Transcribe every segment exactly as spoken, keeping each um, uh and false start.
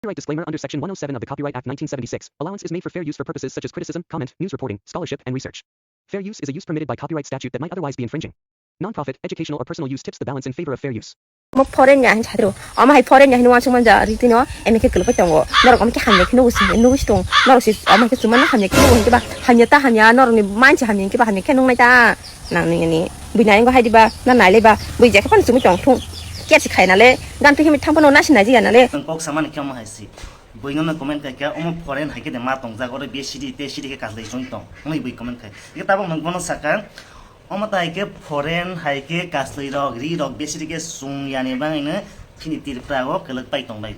Copyright disclaimer. Under Section one oh seven of the Copyright Act nineteen seventy-six, allowance is made for fair use for purposes such as criticism, comment, news reporting, scholarship, and research. Fair use is a use permitted by copyright statute that might otherwise be infringing. Non-profit, educational, or personal use tips the balance in favor of fair use. Omo foreign ni ahin chadro. Omo hai foreign ni ahin wansuk manja ri tino, eme khe kwlwk pai tongo. Norok omo khe hamya khe nugo sing, nugo sing tong. Norok si omo hai khe chuma no hamya khe nugo hingke ba, hamya ta hamya, norok ni manchi hamya hingke ba, hamya khe nung nai ta. Nang ni ni. Bui nai wngkha hai di ba, na nai le ba, bui je khe phano chumui tong thung. Kya si khai na le, gan twi himit thang phano na si nai ji ya na le. Ang kok samani khe omo hai si. Bui no comment khai khe, omo foreign hai khe de ma tongjak, oro B C D, T C D khe kaslai chwng tong. Hwnwi bui comment khai. Ike tabok nwng bono saka, omo tai khe foreign hai khe kaslai rok, ri rok, B C D khe chwng yani bangwi no chini Tripura o kwlwk pai tong bai.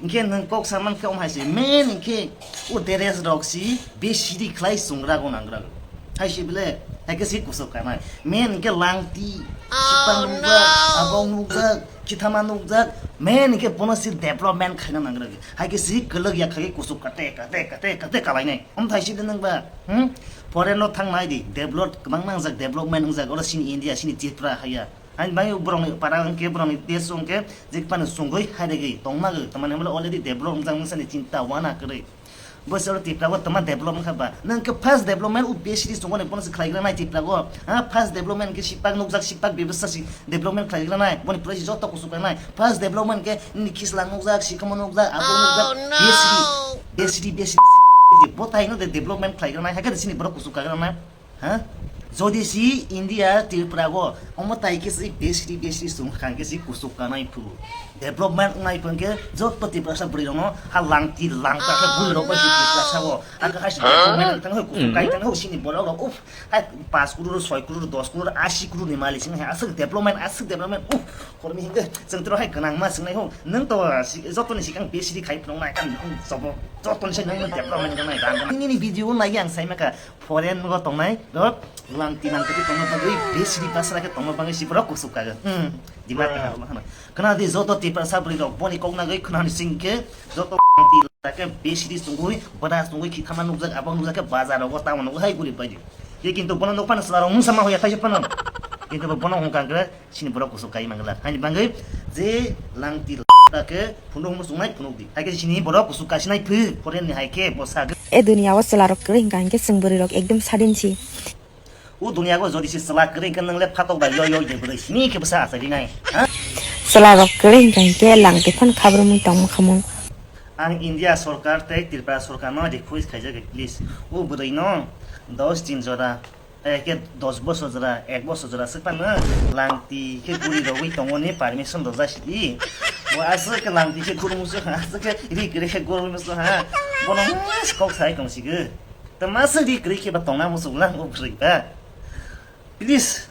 Hingke nwng kok saman khe omo hai se, main hingke o dress rok si B C D khlai chwng rago nang rago. Hai se bile, hai khe si kusuk kanai. Main hingke langti, sipang nukjak, abong nukjak, kithama nukjak. Main hingke bono si development khaina nang rago. Hai khe si kwlwk ya khai kusuk kate, kate, kate, kate kalainai. Omo hai se de nwng ba, hmm? Foreign no thang nai di, develop, kwbang nangjak, development wngjak, oro sini India, sini Tripura haiya. Hain bai borokni para hwnkhe, borokni desh hwnkhe, je phano chungwi hairigwi tongmagwi, tamani hwnle already develop wngjak mani sani chinta wana kwrwi. Bo se oro Tripura o tama develop wngkha ba? Nwng khe first development o B C D chungmani bono se khlaigra nai Tripura o. Ha, first development khe sipak nukjak, sipak bebasa si development khlaigra nai, boni pore si joto kuchuk kha nai. First development khe nini khislang nukjak, sikhomo nukjak, abo nukjak, B C D, B C D, B C D, bo tai no de development khlaigra nai, hakhe de sini borok kuchuk kha gra nai. Ha? Jodi si India, Tripura go, omo tai khe si besri, besri sung khan khe si kusuk kanai phu. Development nai phu khe joto Tiprasa bwrwi rokno ha langti langta khe bwrwi rok bai si Tiprasa go. Aka hai si development tang ho kusuk kai tang ho sini borok rok uf. Hai paanch crore, soi crore, dos crore, ashi crore ni malik sing hai aswk development, aswk development uf. Kormi hingke chwng tro hai gwnang ma swngnai ho. Nwng to si-, joto ni sikang besri khai phunuk nai kan jobo. Joto ni sai nwng development gwnai rang. Nini video nai yang sai maka. Foreign o tongnai rok langti langti tongma bagwi besri basra khe tongma bagwi si borok kusuk kago. Hmm. Dima tengah tongma khana. Khana di joto Tiprasa bwrwi rok boni kok nagwi khana ni sing khe joto langti langti khe besri chungwi bwra chungwi khithama nukjak abo nukjak khe bazar rogo tamo nukjak hai guri bai di. Ye kintu bono nukphano chwla rok mungsa ma hoya thaisa phano. Kintu bono hung kang khe Sini borok kusuk kai manglak. Haini bagwi je langti la khe phunuk muchungnai phunuk di. Hai khe sini borok kusuk kasinai phu foreign ni hai khe bo sa. E duniya o chwla rok kwrwi hwnkha hinkhe chwng bwrwi rok ekdum sadin si. O duniya o jodi se chwla kwrwi hwnkhe nwng le phatok bai yoi yoi de bwrwi sini khe bwsa achai rinai. Ha? Chwla rok kwrwi hwnkha hinkhe langti phano khabrumwi tongma khamung. Ang India sorkar tei Tripura sorkar no request khaijak, please. O bwrwi no dos din jora Eke dos bosor jora, ek bosor jora swk phano langti khe guri rogwi tongmani permission rwjak sidi. Bo aswk khe langti khe guri muchung, aswk khe ri kwrwi khe guri muchung ha. Bono mas kok sai tong sigo. To mas ri kwrwi khe ba tongna muchung lang o bwrwi ba. Please.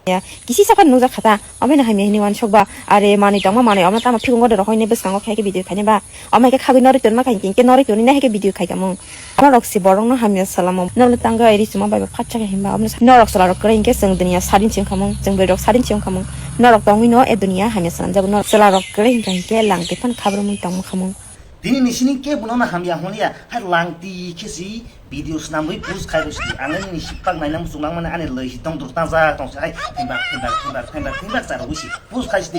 Ya, kisi sakha nukjak khata. Omo no hamya hini wansuk ba. Are manwi tongma manwi omo tamo phikung gode rok hoine bwskango khe khe video khaini ba. Omo hai khe khagwi norwi tonma khaini hinkhe norwi tonwi nai hai khe video khai kamung. Norok se borok no hamya salamo. Norok tangwi ri chuma bai ba phatsa khe himba. Omo norok chwla rok kwrwi hinkhe chwng duniya sadin se wngkhamung. Chwng bwrwi rok sadin se wngkhamung. Norok tongwi no e duniya hamya salamjago. Norok chwla rok kwrwi hinkha hinkhe langti phano khabrumwi tongma khamung. Tini ni sini khe bono no hamya hwnliya. Hai langti khe si video swnamwi post khai rw sidi. Ang nini sipak naina muchung nang mani ani lei si tong dur tang jak tong si hai. Thimbak, thimbak, thimbak, thimbak, thimbak cha rw si. Post khai sidi.